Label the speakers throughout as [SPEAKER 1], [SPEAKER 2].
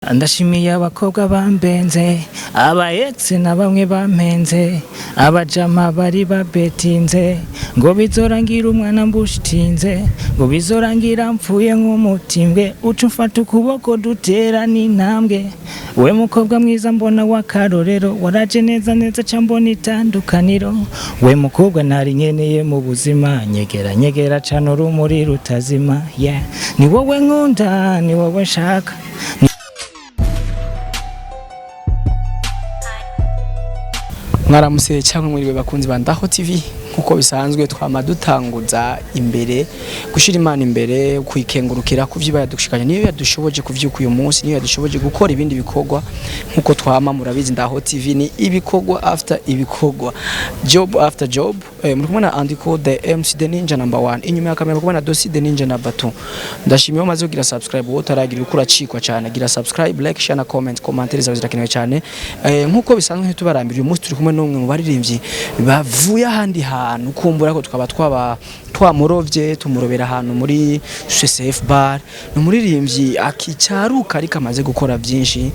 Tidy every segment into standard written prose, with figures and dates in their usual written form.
[SPEAKER 1] Ndashimiye abakobwa bambenze, aba ex na bamwe bampenze, abajama bari babetinze ngo bizorangira umwana mbushitinze, ngo bizorangira mpfuye nk'umutimbwe. Uca umfata ukuboko dutera n'intambwe. We mukobwa mwiza mbona w'akarorero, waraje neza neza ca mbona itandukaniro. We mukobwa ntari nkeneye mu buzima, nyegera nyegera cana urumuri rutazima. Yeah, ni wowe nkunda, ni wowe nshaka.
[SPEAKER 2] Mwaramutse cyangwa mwiriwe, bakunzi ba Ndaho TV. Nkuko bisanzwe twama dutanguza imbere gushira Imana imbere, kuyikengurukira ku vyo yadushikanye, niyo yadushoboje kuvyuka uyu munsi, niyo yadushoboje gukora ibindi bikorwa. Nkuko twama murabizi, Ndaho TV ni ibikorwa after ibikorwa, job after job. Muri kumwe na Andiko the MC the Ninja number 1, inyuma ya kamera kumwe na Dosi the Ninja number 2. Ndashimiye umaze kugira subscribe. Wowe utaragira, uriko uracikwa cyane. Gira subscribe, like, share na comment. Commentaire zawe zirakenewe cyane. Nkuko bisanzwe ntitubarambira, uyu munsi turi kumwe n'umwe mu baririmbyi bavuye ahandi hantu, kumbura ko tukaba twaba twamurovye, tumurobera ahantu muri CCF bar. Ni umuririmbyi akicaruka ariko amaze gukora byinshi.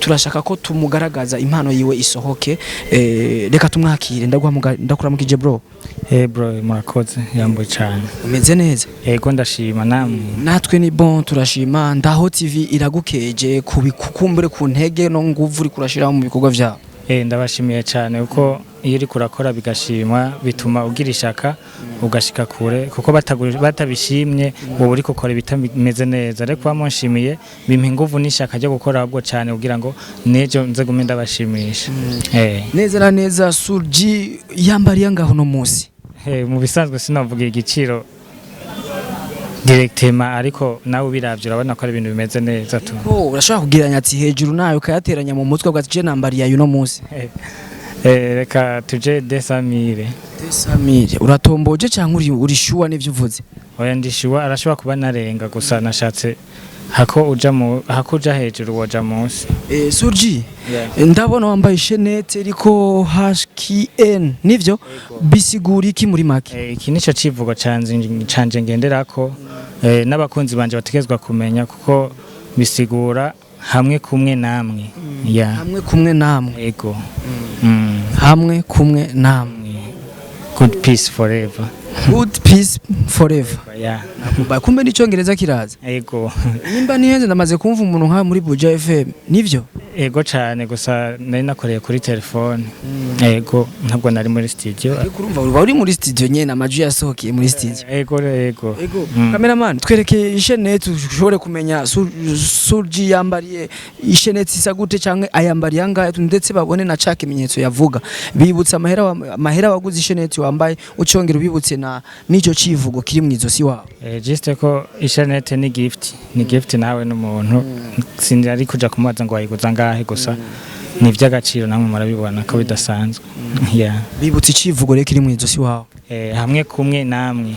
[SPEAKER 2] Turashaka ko tumugaragaza, impano yiwe isohoke. Reka tumwakire. Ndakuramukije, bro.
[SPEAKER 1] Hey bro, murakoze, yambo cyane.
[SPEAKER 2] Umeze neza?
[SPEAKER 1] Ego, ndashima, namwe?
[SPEAKER 2] Natwe ni bon, turashima. Ndaho TV iragukeje kubikukumbure ku ntege no nguvu uri kurashira mu bikorwa vyawe.
[SPEAKER 1] Ndabashimiye cyane, kuko iyo uriko urakora bigashimwa bituma ugira ishaka ugashika kure, kuko batabishimye wowe uriko ukora ibitameze neza. Ariko bamunshimiye bimpa inguvu n'ishaka ryo gukora ahubwo cyane, kugira ngo n'ejo nze gume ndabashimisha.
[SPEAKER 2] Neza na neza, Surji yambariye ngaho no munsi?
[SPEAKER 1] Mu bisanzwe sinavuga igiciro directement, ariko nawe ubiravye urabona ko ari ibintu bimeze neza tu.
[SPEAKER 2] Ko urashobora kugeranya ati hejuru nayo ukayateranya mu mutwe ugati je nambariye uno munsi.
[SPEAKER 1] Reka tuje 200 000.
[SPEAKER 2] 200 000, uratomboje cyangwa uri sure n'ivyo uvuze?
[SPEAKER 1] Oya, ndi sure, arashobora kuba narenga, gusa nashatse hako uja mu hako uja hejuru woja munsi.
[SPEAKER 2] Surji, ndabona wambaye chaînette iriko HKN, nivyo? Bisigura iki muri make?
[SPEAKER 1] Iki nico civugo canje ngenderako, n'abakunzi banje bategerezwa kumenya, kuko bisigura hamwe kumwe namwe, yeah.
[SPEAKER 2] Hamwe kumwe namwe.
[SPEAKER 1] Ego.
[SPEAKER 2] Hamwe kumwe namwe.
[SPEAKER 1] Good peace forever.
[SPEAKER 2] Good peace forever.
[SPEAKER 1] Yeah.
[SPEAKER 2] Kumbe n'icongereza kiraza.
[SPEAKER 1] Ego.
[SPEAKER 2] Nimba nihenze, ndamaze kumva umuntu nka muri Buja FM, nivyo?
[SPEAKER 1] Ego cane, gusa nari nakoreye kuri telefone, ego, ntabwo nari muri studio.
[SPEAKER 2] Ariko urumva uba uri muri studio nyene, amajwi yasohokeye muri studio.
[SPEAKER 1] Ego.
[SPEAKER 2] Ego. Cameraman, twereke ichaînette ushobore kumenya Surji yambariye ichaînette isa gute canke ayambariye angahe, ndetse babone na ca kimenyetso yavuga. Bibutsa amahera amahera waguze ichaînette wambaye, ucongera ubibutse na n'ico civugo kiri mu izosi wawe.
[SPEAKER 1] Juste ko ichaînette ni gift, ni gift nawe n'umuntu, sinzi ari kuja kumubaza ngo wayiguza ngahe, gusa ni ivy'agaciro, namwe murabibona ko bidasanzwe, yeah.
[SPEAKER 2] Bibutse icivugo rero kiri mu izosi wawe.
[SPEAKER 1] Hamwe kumwe namwe,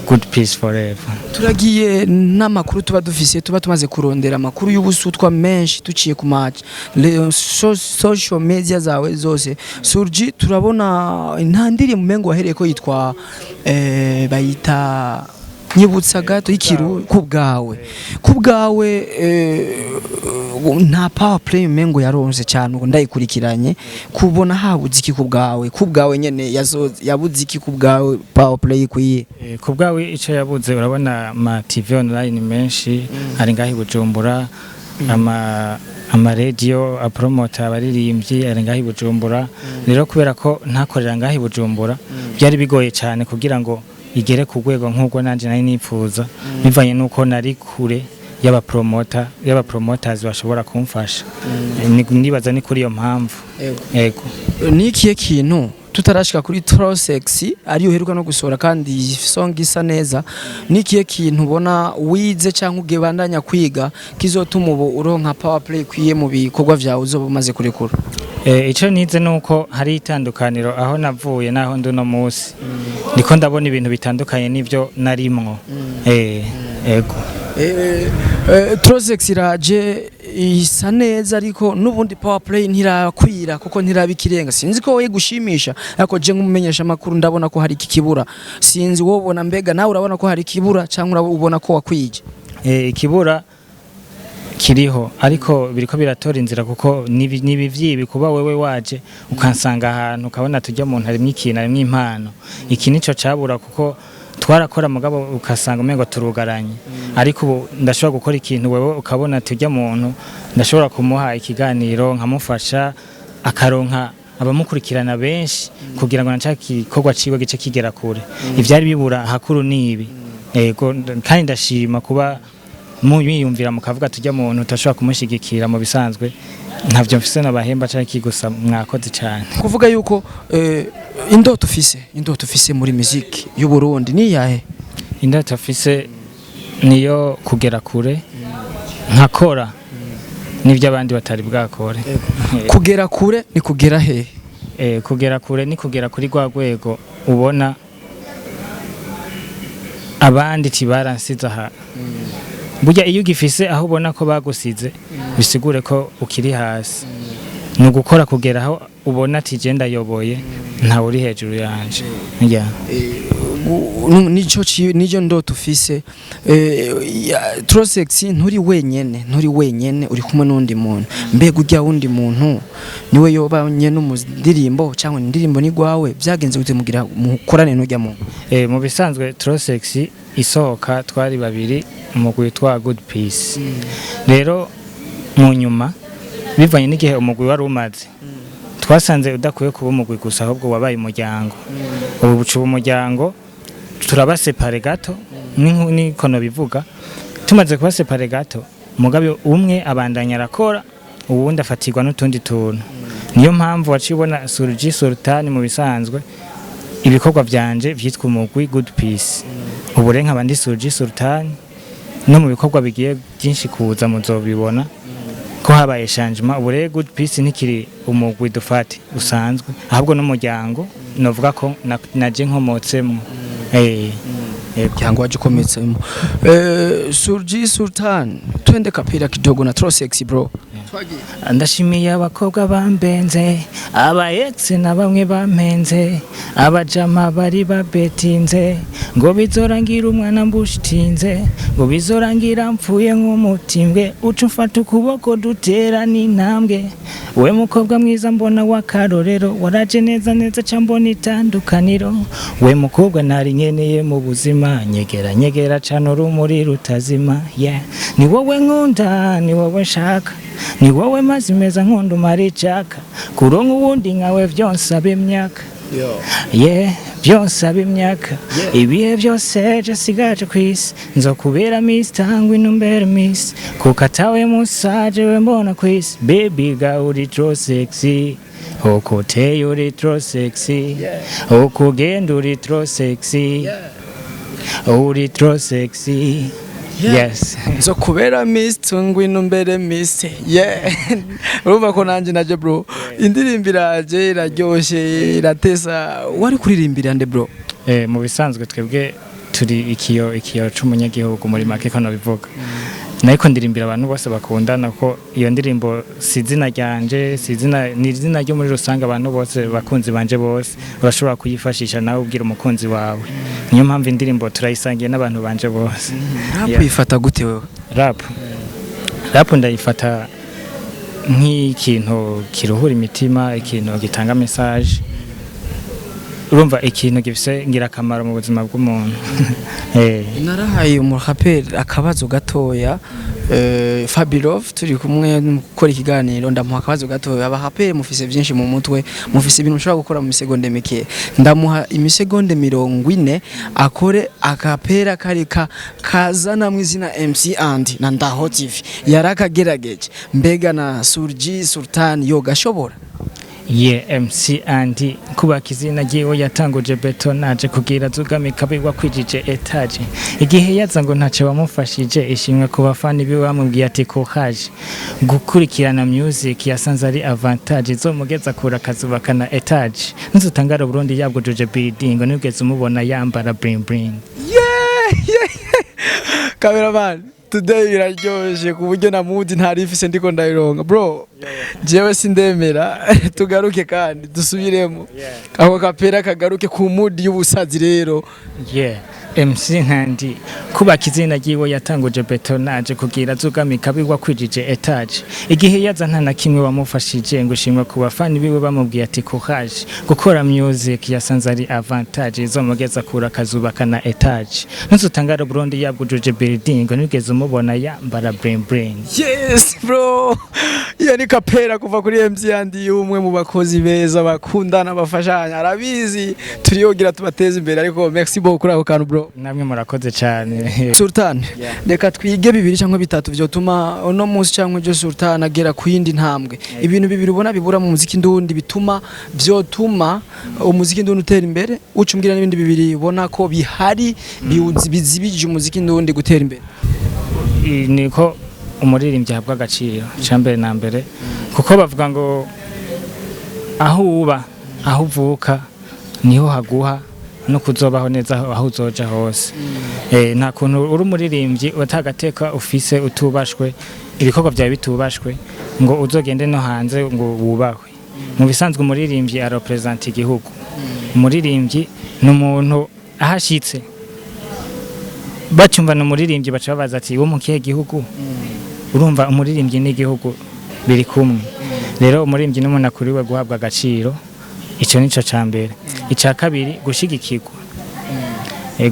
[SPEAKER 1] good peace forever.
[SPEAKER 2] Turagiye n'amakuru tuba dufise, tuba tumaze kurondera amakuru y'ubusutwa menshi tuciye ku ma social media zawe zose. Surji, turabona nta ndirimbo umengo wahereye ko yitwa bayita, nyibutsa gato, y'ikiru ku bwawe. Nta power play umengo yaronse cyane ubu ndayikurikiranye, kubona habuze iki ku bwawe nyene, yabuze iki ku bwawe, power play ikwiye?
[SPEAKER 1] Ku bwawe ico yabuze, urabona ama TV online menshi ari ngaho i Bujumbura, ama radio apromota abaririmbyi ari ngaho i Bujumbura. Rero kubera ko ntakorera ngaho i Bujumbura, byari bigoye cyane kugira ngo igere ku rwego nk'ubwo nanje nari nipfuza, bivanye n'uko nari kure y'abapromota, y'abapromoters bashobora kumfasha. Nibaza ni kuri iyo mpamvu. Yego.
[SPEAKER 2] Ni ikihe kintu, tutarashika kuri Trosex ariyo uheruka no gusohora kandi song isa neza, ni ikihe kintu ubona wize cyangwa ugebandanya kwiga kizotuma ubu uronka power play ikwiye mu bikorwa vyawe uzoba umaze kurekura?
[SPEAKER 1] Ico nize nuko hari itandukaniro aho navuye naho ndi uno munsi. Ndiko ndabona ibintu bitandukanye n'ivyo narimwo. Ego.
[SPEAKER 2] Trosex iraje isa neza, ariko n'ubundi power play ntirakwira kuko ntiraba ikirenga. Sinzi ko wowe gushimisha, ariko je nk'umumenyesha makuru ndabona ko hari iki kibura. Sinzi wowe ubona, mbega nawe urabona ko hari ikibura cyangwa ubona ko wakwije?
[SPEAKER 1] Ikibura Kiriho, ariko biriko biratora inzira, kuko nibi vyibi kuba wewe waje ukansanga ahantu ukabona tujya muntu harimwo ikintu, harimwo impano. Iki nico cabura, kuko twarakora mugabo ukasanga umengo turugaranye. Ariko ubu ndashobora gukora ikintu, wewe ukabona tujya muntu ndashobora kumuha ikiganiro, nkamufasha akaronka abamukurikirana benshi, kugira ngo naca igikorwa ciwe gice kigera kure. Ivyari bibura hakuru nibi. Ego, kandi ndashima kuba muyumvira mukavuga tujya muntu utashobora kumushigikira. Mu bisanzwe ntavyo mfise nabahemba canke gusa mwakoze cyane.
[SPEAKER 2] Kuvuga yuko indoto ufise muri music y'u Burundi ni yahe?
[SPEAKER 1] Indoto afise niyo kugera kure, nkakora n'ibyo abandi batari bwakore.
[SPEAKER 2] Kugera kure ni kugera hehe?
[SPEAKER 1] Kugera kure ni kugera kuri rwa rwego ubona abandi tibaransize aha. Burya iyo ugifise aho ubona ko bagusize, bisigure ko ukiri hasi. Ni ugukora kugera aho ubona ati je ndayoboye, ntawe uri hejuru yanje. Yeah.
[SPEAKER 2] Nico ndoto ufise. Trosex, nturi wenyene, uri kumwe n'undi muntu. Mbega urya wundi muntu niwe yoba nyene umudirimbo, cyangwa indirimbo ni gwawe? Byagenze gute mugira mukorane n'urya muntu?
[SPEAKER 1] Mu bisanzwe Trosex isohoka twari babiri, umugwi witwa Good Peace. Rero mu nyuma, bivanye n'igihe umugwi wari umaze, twasanze udakwiye kuba umugwi gusa, ahubwo wabaye umuryango. Ubu buca umuryango, turabasepare gato, nikono bivuga. Tumaze kubasepare gato, mugabe umwe abandanya arakora, uwundi afatirwa n'utundi tuntu. Niyo mpamvu waciye ubona Surji Sultan. Mu bisanzwe ibikorwa vyanje vyitwa umugwi Good Peace. Ubu rero nkaba ndi Surji Sultan, no mu bikorwa bigiye byinshi kuza muzobibona ko habaye changement. Ubu rero Good Peace ntikiri umugwi dufate usanzwe, ahubwo n'umuryango novuga ko naje nkomotsemwo. Yego.
[SPEAKER 2] Cyangwa waje ukometsemo. Surji Sultan, twende kapira kidogo na Trosex, bro.
[SPEAKER 1] Ndashimiye abakobwa bambenze, aba ex na bamwe bampenze, abajama bari babetinze ngo bizorangira umwana mbushitinze, ngo bizorangira mpfuye nk'umutimbwe. Uca umfata ukuboko dutera n'intambwe. We mukobwa mwiza mbona w'akarorero, waraje neza neza ca mbona itandukaniro. We mukobwa nari nkeneye mu buzima, nyegera nyegera cana urumuri rutazima. Yeah, ni wowe nkunda, ni wowe nshaka, ni wowe mazi meza nkunda umara icaka. Kuronka uwundi nkawe vyonsaba imyaka, yeah, byonsaba imyaka. Ibihe byose je sigaje kwisi nzokubera Mr, ngwino umbere Miss, kuko atawe musa jewe mbona kwisi. Baby girl, uri trop sexy, uko uteye uri trop sexy, uko ugenda uri trop sexy, uri trop sexy, yes.
[SPEAKER 2] Nzo kubera Miss, ngwino mbere Miss. Yeah, urumva ko nanje naje, bro. Indirimbo iraje, iraryoshe, iratesa. Wari kuririmbira nde, bro?
[SPEAKER 1] Mu bisanzwe twebwe turi ikiyo c'umunyagihugu, muri make ko nabivuga. Nariko ndirimbira abantu bose bakundana, ko iyo ndirimbo si izina ryanje, si izina, ni izina ryo muri rusange. Abantu bose, bakunzi banje bose, urashobora kuyifashisha nawe ubwira umukunzi wawe. Niyo mpamvu indirimbo turayisangiye n'abantu banje bose.
[SPEAKER 2] Rap
[SPEAKER 1] Yeah.
[SPEAKER 2] uyifata gute wewe?
[SPEAKER 1] Rap ndayifata nk'ikintu kiruhura imitima, ikintu gitanga message, urumva, ikintu gifise ngirakamaro mu buzima bw'umuntu.
[SPEAKER 2] Narahaye umuraperi akabazo gatoya, Fabirov, turi kumwe mu gukora ikiganiro, ndamuha akabazo gatoya. Abaraperi mufise byinshi mu mutwe, mufise ibintu mushobora gukora mu misegonde mike. Ndamuha imisegonde 40 akore akapera kari ka kazana mu izina MC Andy na Ndaho TV. Yarakagerageje. Mbega na Surji Sultan yo gashobora?
[SPEAKER 1] Ye MC Andy, kubaka izina ryiwe yatanguje beto, naje kugira zugame kabi wakwijije etage. Igihe yaza ngo ntaco bamufashije, ishimwe ku bafani biwe bamubwiye ati courage. Gukurikirana music yasanze ari avantage izomugeza kure, akazubaka na etage. Nzutangara Burundi yabwujuje building, nigeze umubona yambara bling bling.
[SPEAKER 2] Yeah. Cameraman, today biraryoshe ku buryo na mood ntari ifise ndiko ndayironka, bro. Jewe sindemera. Tugaruke kandi dusubiremo ako kapera, kagaruke ku mood y'ubusazi rero.
[SPEAKER 1] Yeah. MC Nkandi kubaka izina ryiwe yatanguje bétonnage kugira azugamika bigwa kwijije étage. Igihe yaza nta na kimwe wamufashije, ngo ushimwe ku bafani biwe bamubwiye ati courage. Gukora music yasanze ari avantage izomugeza kura akazubaka na étage. Ntuzutangare Burundi yabwujuje building, nigeze umubona yambara bling bling.
[SPEAKER 2] Yes bro, iyo ni kapera kuva kuri MC Yandi, umwe mu bakozi beza bakundana, bafashanya, arabizi turiyogira tubateze imbere. Ariko merci beaucoup kuri ako kantu, bro.
[SPEAKER 1] Namwe murakoze cyane.
[SPEAKER 2] Sultan, reka twige bibiri cyangwa bitatu vyotuma uno munsi cyangwa ejo Sultan agera ku yindi ntambwe. Ibintu bibiri ubona bibura mu muziki ndundi bituma vyotuma umuziki ndundi utera imbere, uca umbwira n'ibindi bibiri ubona ko bihari bizibije umuziki ndundi gutera imbere.
[SPEAKER 1] Niko umuririmbyi ahabwa agaciro cya mbere na mbere, kuko bavuga ngo aho uba, aho uvuka niho haguha no kuzobaho neza aho uzoja hose. Nta kuntu uri umuririmbyi utagateka ufise, utubashwe, ibikorwa byawe bitubashwe, ngo uzogende no hanze ngo wubahwe. Mu bisanzwe umuririmbyi arepresenta igihugu. Umuririmbyi ni umuntu ahashitse bacyumva ni umuririmbyi, baca babaza ati: "Wo mu kihe gihugu?" Urumva umuririmbyi n'igihugu biri kumwe. Rero umuririmbyi n'umuntu akuriwe guhabwa agaciro, icyo nico ca mbere. Icya kabiri, gushigikirwa.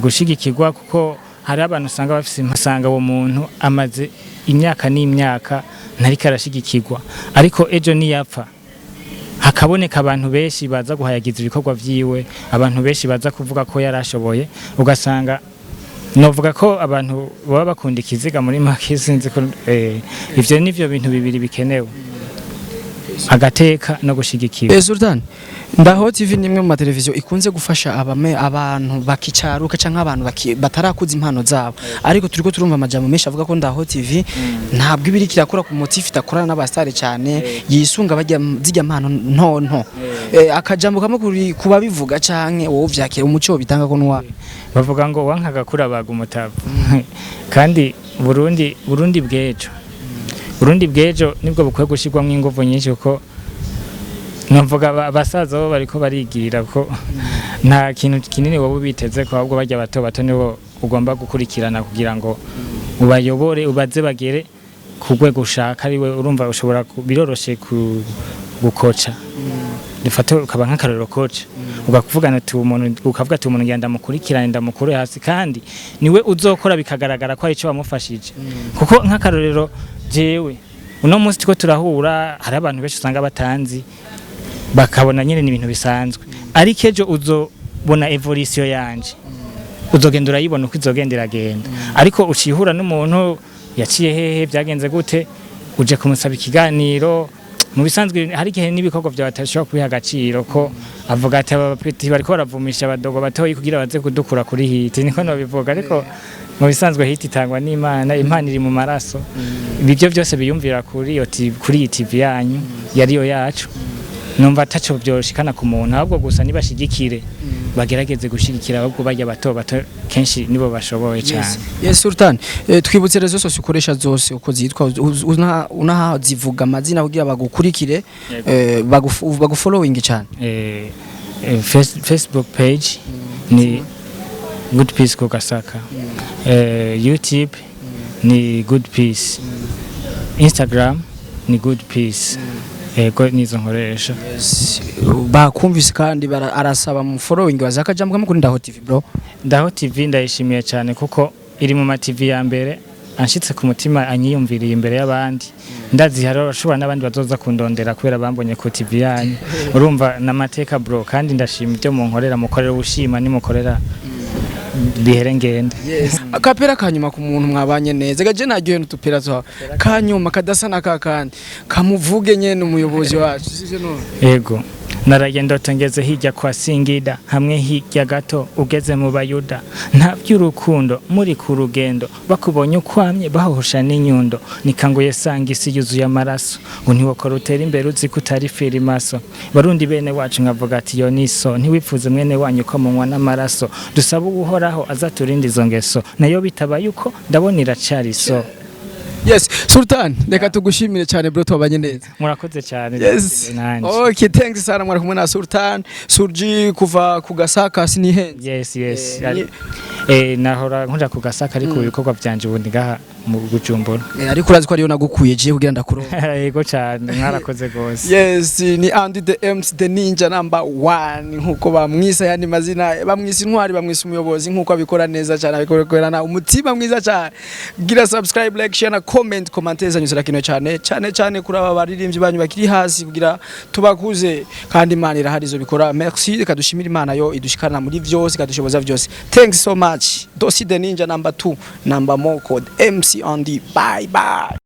[SPEAKER 1] Gushigikirwa kuko hari abantu usanga bafise, usanga uwo muntu amaze imyaka n'imyaka ntariko arashigikirwa, ariko ejo niyapfa hakaboneka abantu benshi baza guhayagiza ibikorwa vyiwe, abantu benshi baza kuvuga ko yarashoboye. Ugasanga novuga ko abantu baba bakunda ikiziga muri make. Sinzi ko ivyo nivyo bintu bibiri bikenewe: agateka no gushigikira.
[SPEAKER 2] Sultan, Ndaho TV ni imwe mu mateleviziyo ikunze gufasha abame abantu bakicaruka canke abantu batarakuza impano zabo, ariko turiko turumva amajambo menshi avuga ko Ndaho TV ntabwo ibiri kirakora ku motif, itakorana n'abastare cyane, yisunga bajya zijya mpano nto nto. Akajambo kamwe kuri kubabivuga canke wowe vyakira, umuco bitanga ko nuwa?
[SPEAKER 1] Bavuga ngo wankaga kurabaga umutavu. Kandi Burundi, Burundi bw'ejo, Burundi bw'ejo nibwo bukwiye gushyirwamo ingufu nyinshi, kuko navuga abasaza bo bariko barigira ko nta kintu kinini wowe ubiteze ko, ahubwo bajya bato bato nibo ugomba gukurikirana kugira ngo ubayobore, ubaze bagere ku rwego ushaka. Ariwe urumva ushobora biroroshe gukoca, dufate ukaba nk'akarorero coach, ugakuvugana ati umuntu, ukavuga ati umuntu ngenda ndamukurikirane, ndamukure hasi, kandi niwe uzokora bikagaragara ko ari ico wamufashije. Kuko nk'akarorero jewe uno munsi turiko turahura, hari abantu benshi usanga batanzi, bakabona nyine ni ibintu bisanzwe, ariko ejo uzobona évolution yanje, uzogenda urayibona uko izogenda iragenda. Ariko ucihura n'umuntu yaciye hehe, byagenze gute, uje kumusaba ikiganiro, mu bisanzwe hari igihe n'ibikorwa byawe atashobora kubiha agaciro, ko avuga ati aba petits bariko baravumisha abadogo batoyi kugira baze kudukura kuri hit. Niko nobivuga, ariko mu bisanzwe hit itangwa n'Imana, Imana iri mu maraso. Ibyo byose biyumvira kuri iyo TV, kuri iyi TV yanyu yariyo yacu, numva ataco byoshikana ku muntu. Ahubwo gusa nibashigikire, bagerageze gushigikira ahubwo bajya bato bato, kenshi nibo bashoboye cyane.
[SPEAKER 2] Yes Sultan, twibutse réseaux sociaux ukoresha zose uko zitwa, unaha zivuga amazina kugira bagukurikire, bagufollowing cyane.
[SPEAKER 1] Facebook page ni Good Peace Kugasaka, YouTube ni Good Peace, Instagram ni Good Peace. Ego, nizo nkoresha.
[SPEAKER 2] Yes, bakumvise kandi arasaba mu following bazakajambo kamwe kuri Ndaho TV, bro.
[SPEAKER 1] Ndaho TV ndayishimiye cyane kuko iri mu ma TV ya mbere anshitse ku mutima, anyiyumviriye imbere y'abandi. Ndazi hari abashobora n'abandi bazoza kundondera kubera bambonye ku TV yanyu. Urumva n'amateka, bro. Kandi ndashima ibyo munkorera, mukorera ubushima nimukorera bihere ngende.
[SPEAKER 2] Akapera kanyuma ku muntu mwabanye neza gaje naryohe n'utupera twawe kanyuma kadasa na kakandi kamuvuge nyene umuyobozi wacu, sivyo none?
[SPEAKER 1] Ego. Naraye ndoto ngeze hirya kwa Singida, hamwe hirya gato ugeze mu Bayuda, nta by'urukundo muri ku rugendo, bakubonye ukwamye bahuhusha n'inyundo. Nikanguye sanga isi yuzuye amaraso, ngo ntiwokora utera imbere uzi ko utari firimaso. Barundi bene wacu, nkavuga ati yo niso ntiwipfuze mwene wanyu ko munywa n'amaraso. Dusaba Uhoraho azaturinde izo ngeso, nayo bitabaye uko ndabona iracari so.
[SPEAKER 2] Yes, Sultan, reka tugushimire cyane bro, twabanye neza.
[SPEAKER 1] Murakoze cyane.
[SPEAKER 2] Yes.
[SPEAKER 1] Nanjye.
[SPEAKER 2] Okay, thanks sana. Mwari kumwe na Sultan Surji kuva ku Gasaka, sinihenze?
[SPEAKER 1] Yes.
[SPEAKER 2] Eh,
[SPEAKER 1] Nahora nkuja ku Gasaka, ariko ibikorwa byanje ubundi ngaha mu Bujumbura.
[SPEAKER 2] Ariko urazi ko ariyo nagukuye je kugira ndakuronka.
[SPEAKER 1] Yego cyane, mwarakoze gose.
[SPEAKER 2] Yes, ni Andy the MC the Ninja number 1, nkuko bamwisa yandi mazina, bamwisa intwari, bamwisa umuyobozi, nkuko abikora neza cyane, abikorana umutima mwiza cyane. Gira subscribe, like, share na comment. Commentaire zanyu zirakenewe cyane cyane cyane kuri aba baririmbyi banyu bakiri hasi, kugira tubakuze, kandi Imana irahari izo bikora. Merci, reka dushimire Imana yo idushikana muri vyose, ikadushoboza vyose. Thanks so much. Dosi the Ninja number 2, number more code MC Andy. Bye bye.